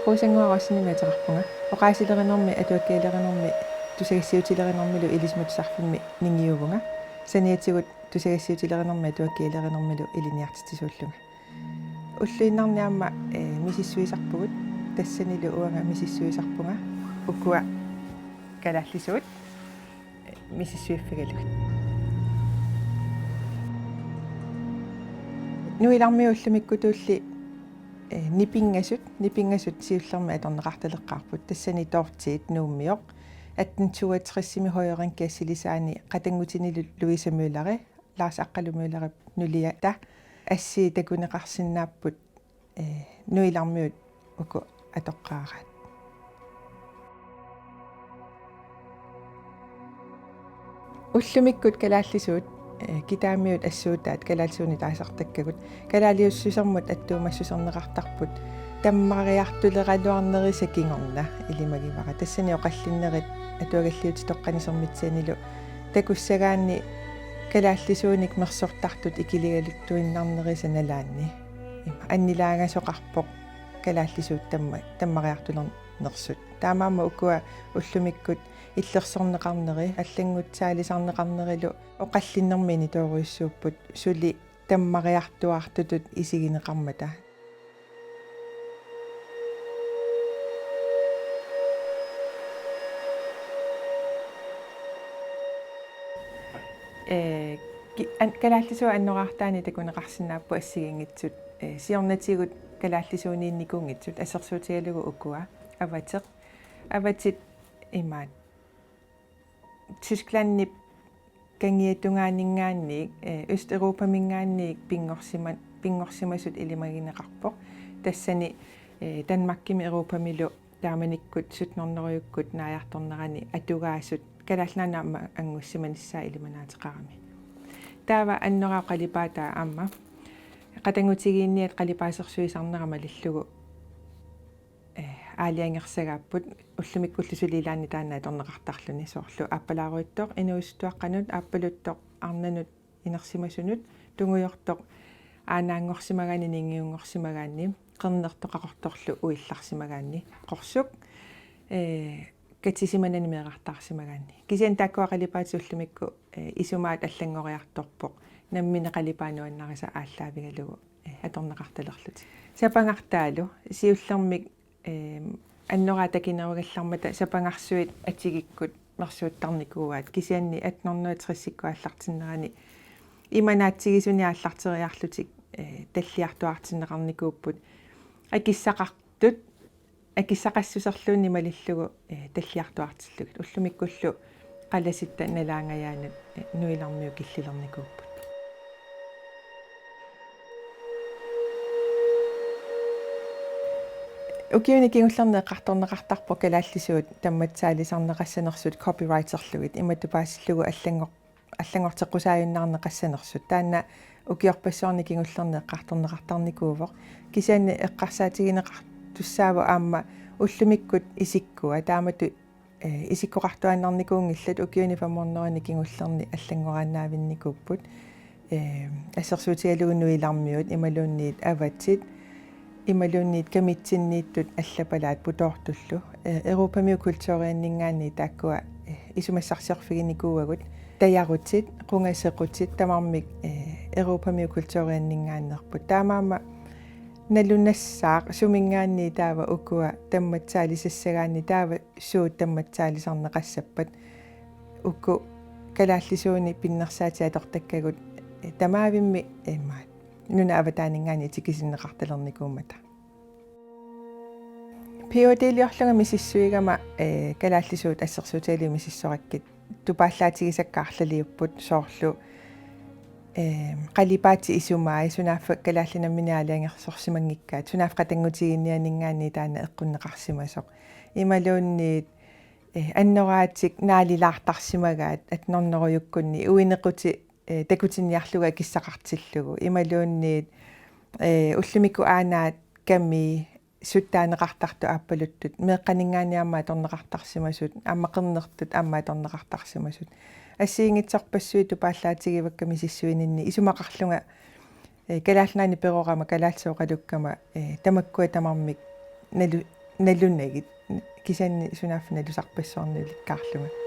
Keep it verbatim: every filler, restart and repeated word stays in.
Quusannguaq Rossenimik ateqarpunga. Oqaasilerinermi, atuakkialerinermi, tusagassiuutilerinermilu Ilisimatusarfimmi ningiuvunga. Saniatigut tusagassiuutilerinermi, atuakkialerinermilu ilinniartitsisuullunga. Ulluinnarni aamma, eh, misissuisarpugut, tassanilu uanga misissuisarpunga, ukua kalaallisuut, eh, misissuiffigalugit. Nuilarmiut ullumikkutulli, eh, nipingasut, nipingasut siullermik atorneqartaleqqaarput, tassani Dorthe Nuummioq, atten toogtresimi Høje Ring Gassilisaani qatanngutinilu Louise Mølleri, Lars Aqqalu Møllerip nuliata, assii takuneqarsinnaapput, eh, nuilarmiut uku atoqqaaraat. Ullumikkut kalaallisuut, eh, kitaamiut assuutaat kalaallisuunik taasartakkagut, kalaaliussusermut attuumassuserneqartarput, tammariartuleraluarnerisa kingorna ilimagivara. Tassani oqallinnerit atuagalliutitoqqani Sermitsianilu takussagaanni kalaallisuunik mersortartut ikiligaluttuinnarnerisa nalaanni. Ima annilaangasoqarpoq kalaallisuut tamma-, tammariartulernersut. Taamaammat ukua ullumikkut illersorneqarneri, allanngutsaalisarneqarnerilu oqallinnermiinni toorujussuupput, suli tammariartuaartutut isigineqarmata. Eh, ki-, an-, kalaallisuut annoraartaani takuneqarsinnaapput assigiinngitsut, eh, siornatigut kalaallisuuniinnikuunngitsut, assersuutigalugu ukua: Avateq, Avatit imaat Tysklandip kangiatungaaninngaanniit, eh, Østeuropaminngaanniit pinngorsima-, pinngorsimasut ilimagineqarpoq. Tassani, eh, Danmarkimi Europamilu taamanikkut sytten hundredejukkut naajartornerani atugaasut Kalaallit Nunaanni aamma anngussimanissaat ilimanaateqarami. Taava annoraaq qalipaataa aamma qatanngutigiinniat qalipaasersuisarnera malillugu, eh, aalajangersagaapput, ullumikkullu suli ilaanni taanna atorneqartarluni, soorlu aappalaarujuttoq inuusuttuaqqanut, aappaluttoq arnanut inersimasunut, tungujortoq aanaanngorsimagaanni, ningiunngorsimagaanni, qernertoq qaqortorlu uillarsimagaanni, qorsuk, eh, katisimanani meerartaarsimagaanni. Kisianni taakkua qalipaatit ullumikkut, eh, isumaat allanngoriartorpoq, nammineq qalipaat nuannarisa aallaavigalugu, eh, atorneqartalerlutik. Sapangartaalu siullermik, eh, annoraat takinerugallarmata sapangarsuit atigikkut mersuuttarnikuuaat, kisianni atten hundrede tresikkut aallartinnerani imanaatsigisuni aallarteriarlutik, eh, talliartuaartinneqarnikuupput. Akissaqartut akissaqassuserluunniit malillugu, eh, talliartuaartillugit. Ullumikkullu qalasitta nalaangajaanut, eh, nuilarmiut killilernikuupput. Ukiuni kingullerni eqqartorneqartarpoq kalaallisuut tammatsaalisarneqassanersut copyrighterlugit, imatut paasillugu allanngor-, allanngorteqqusaajunnaarneqassanersut. Taanna ukiorpassuarni kingullerni eqqartorneqartarnikuuvoq. Kisianni eqqarsaatigineqartussaavoq aamma ullumikkut isikkua. Taamatut, eh, isikkoqartuaannarnikuunngillat, ukiuni fem hundredeni kingullerni allanngoraannaavinnikuupput. Eh, assersuutigalugu nuilarmiut imaluunniit avatit, imaluunniit kamitsinniittut allapalaat putoortullu. Eh, Europamiut kulturianninngaanniit taakkua, eh, isumassarsiorfiginikuuagut. Tajarutit, qungasequtit tamarmik, eh, Europamiut kulturianninngaanneerput. Taamaammat nalunassaaq suminngaanniit taava ukua tammatsaalisassagaanni, taava suut tammatsaalisarneqassappat. Uku kalaallisuuni pinnersaatit atortakkagut, eh, tamaavimmi imaat nunat avataaninngaanniit tikisinneqartalernikuummata. Ph.d.-liorlunga misissuigama, eh, kalaallisuut assersuutigalugu misissorakkit tupaallaatigisakka arlaliupput, soorlu, eh, qalipaatit isumai, sunaaffa kalaallit namminneq aalajangersorsimanngikkaat, sunaaffa qatanngutigiinnianinngaanniit taanna eqqunneqarsimasoq. Imaluunniit, eh, annoraatik naalilaartarsimagaat atten hundredejukkunni, uinequtit, eh, takutinniarlugu akissaqartillugu. Imaluunniit, eh, ullumikkut aanaat kami suttaaneqartartut aappaluttut, meeqqaninngaanniit aamma atorneqartarsimasut, aamma qernertut aamma atorneqartarsimasut. Assigiinngitsorpassuit tupaallaatigivakka misissuininni, isumaqarlunga, eh, Kalaallit Nunaanni perorama, kalaallisut oqalukkama, eh, tamakkua tamarmik nalu-, nalunagit, kisianni sunaaffa nalusarpassuarnik ilikkarlunga.